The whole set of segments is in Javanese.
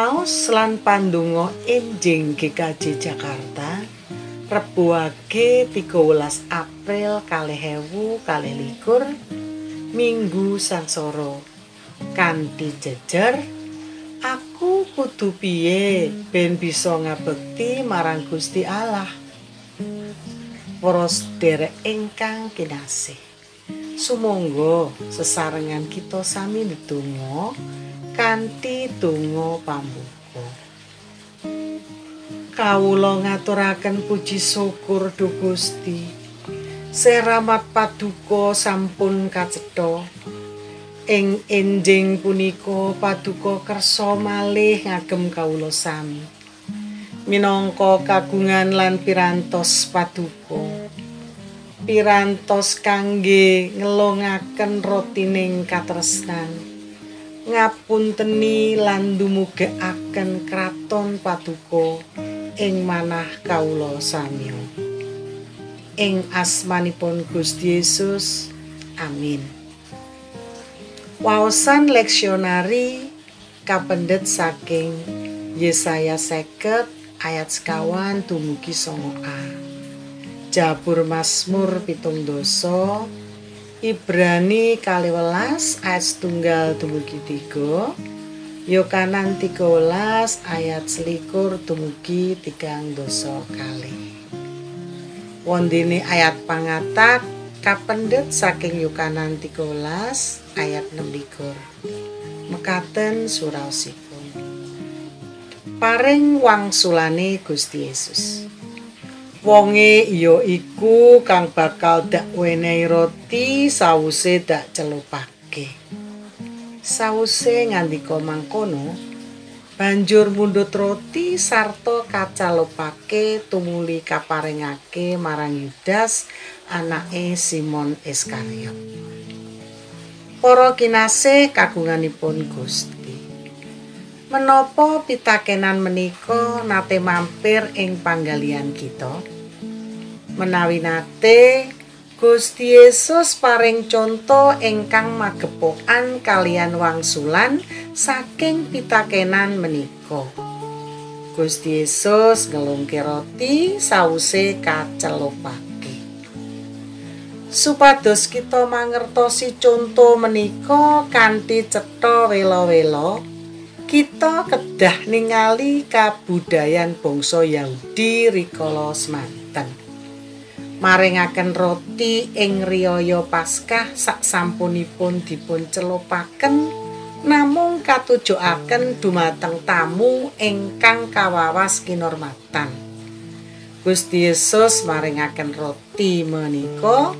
Pamraos lan pandonga enjing GKJ Jakarta, Rebo Wage 13 April 2022, Minggu Sangsara. Kanthi jejer, aku kudu piye ben bisa ngabekti marang Gusti Allah. Para sedherek ingkang kinasih, sumangga sesarengan kita sami ndedonga kanthi donga pambuka. Kawula ngaturaken puji syukur duh Gusti. Seramat paduka sampun kacetha. Ing enjing punika paduka kersa malih ngagem kawula sami. Minangka kagungan lan pirantos paduka. Pirantos kangge ngelongaken rotining katresnan. Ngapunteni lan dumugekaken kraton paduka ing manah kawula sami. Ing asmanipun Gusti Yesus, amin. Waosan leksionari kapendhet saking Yesaya 50 ayat 1 dumugi 9a. Jabur Mazmur 70, Ibrani 12 ayat 1 dumugi 3, Yohanes 13 ayat 21 dumugi 32. Wondene ayat pangatak kapendhet saking Yohanes 13 ayat 26. Mekaten suraosipun. Paring wangsulane Gusti Yesus. Wonge ya iku kang bakal dak wenehi roti sawuse dak celupake. Sawuse ngandika mangkono, banjur mundhut roti sarta kacalupake tumuli kaparingake marang Yudas anake Simon Iskariot. Para kinasih kagunganipun Gusti, menapa pitakenan menika nate mampir ing panggalihan kita? Menawi nate, Gusti Yesus paring conto ingkang magepokan kalian wangsulan saking pitakenan menika. Gusti Yesus ngelungke roti sawuse kacelupake. Supados kita mangertosi conto menika kanthi cetha wela-wela, kita kedah ningali kabudayan bangsa Yahudi rikala semanten. Maringaken roti ing riyaya Paskah saksampunipun dipun celupaken namung katujuaken dumateng tamu ingkang kawawas kinormatan. Gusti Yesus maringaken roti menika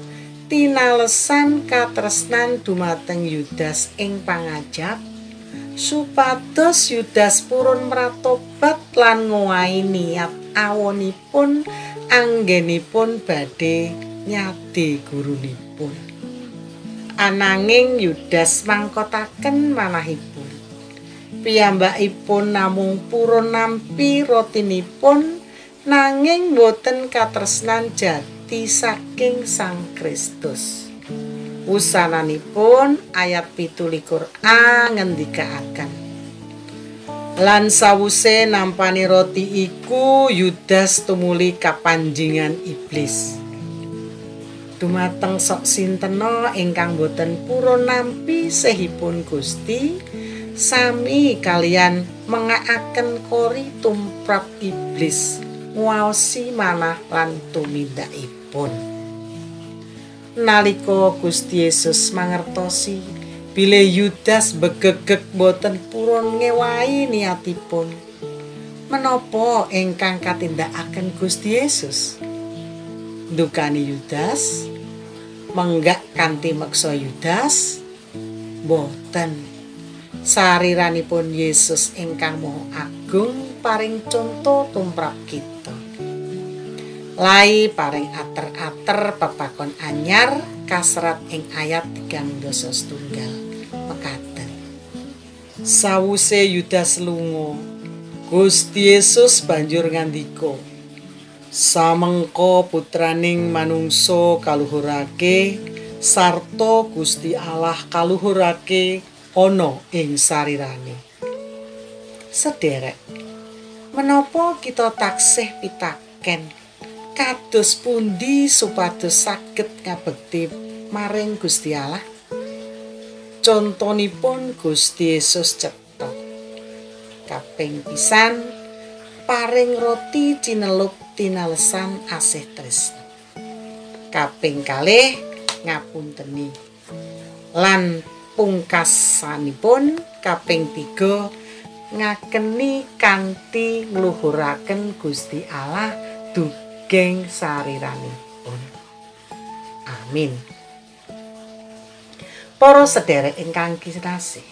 tinalesan katresnan dumateng Yudas ing pangajap, supados Yudas purun mratobat lan ngowahi niat awonipun anggenipun badhe nyade gurunipun. Ananging Yudas mangkotaken manahipun. Piyambakipun namung purun nampi rotinipun nanging boten katresnan jati saking Sang Kristus. Wusananipun ayat 17a ngendikaaken, lan sawuse nampani roti iku Yudas tumuli kapanjingan iblis. Dumateng sok sintena ingkang boten purun nampi sehipun Gusti, sami kalian mengaaken kori tumrap iblis nguwaosi manah lan tumindakipun. Nalika Gusti Yesus mangertosi bilih Yudas begegeg boten purun ngewahi niatipun, menapa ingkang katindakaken Gusti Yesus? Ndukani Yudas, menggak kanthi meksa Yudas? Boten. Sariranipun Yesus ingkang Maha Agung paring conto tumrap kita. Lai paring ater-ater pepakon anyar kasrat ing ayat 31 mekaten. Sawuse Yudas lunga, Gusti Yesus banjur ngandika, samengko putraning manungsa kaluhurake sarta Gusti Allah kaluhurake ana ing sarirane. Sederek, menapa kita taksih pitaken kados pundi supados saged ngabekti maring Gusti Allah? Contonipun Gusti Yesus cetha. Kaping pisan paring roti cinelup tinalesan asih tresna. Kaping kalih ngapunteni. Lan pungkasanipun kaping 3 ngakeni kanthi ngluhuraken Gusti Allah dugeng sariranipun. Amin. Para sederek ingkang kinasih,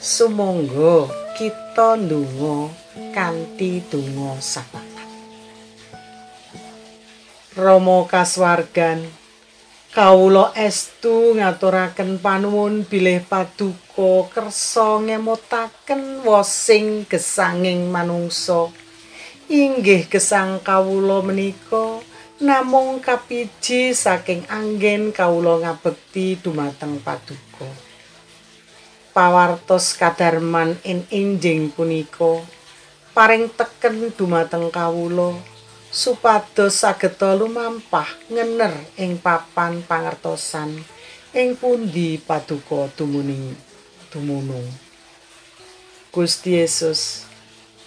sumangga kita ndonga kanthi donga syafaat. Rama kasuwargan, kawula estu ngaturaken panuwun bilih paduka kersa ngemutaken wosing gesanging manungsa. Inggih gesang kawula menika namung kapiji saking anggen kawula ngabekti dumateng paduka. Pawartos kadarman ing enjing punika paring teken dumateng kawula supados sageta lumampah ngener ing papan pangertosan ing pundi paduka dumunung. Gusti Yesus,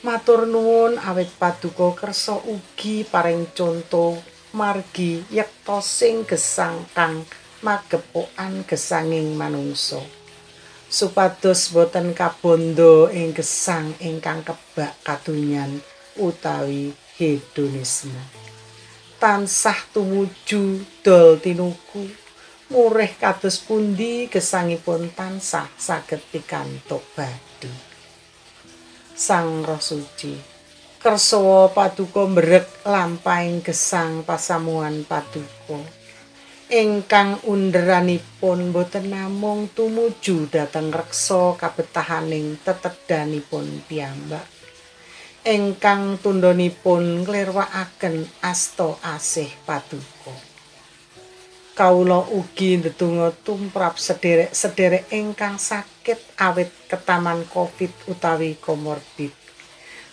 matur nuwun awit paduka kersa ugi paring conto margi yektosing gesang kang magepokan gesanging manungsa, supados boten kabondo ing gesang ingkang kebak kadonyan utawi hedonisme. Tansah tumuju dol tinuku murih kados pundi gesangipun tansah saged pikantuk badhe. Sang Roh Suci, kersawa paduka mbrek lampahing gesang pasamuan paduka ingkang underanipun boten namung tumuju dhateng reksa kabetahaning tetedhanipun piyambak, ingkang tundhonipun nglirwakaken asta asih paduka. Kawula ugi ndedonga tumrap sederek-sederek ingkang sakit awit ketaman Covid utawi komorbid.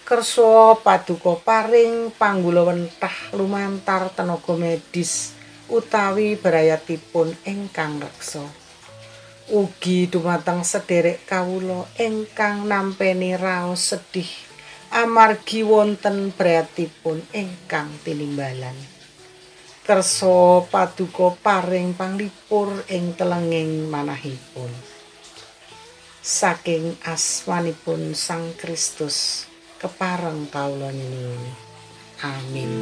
Kersa paduka paring panggulawentah lumantar tenaga medis utawi barayatipun ingkang reksa. Ugi dumateng sederek kawula ingkang nampeni raos sedih amargi wonten brayatipun ingkang tinimbalan. Kersa paduka paring panglipur ing telenging manahipun. Saking asmanipun Sang Kristus kepareng kawula nyuwun. Amin.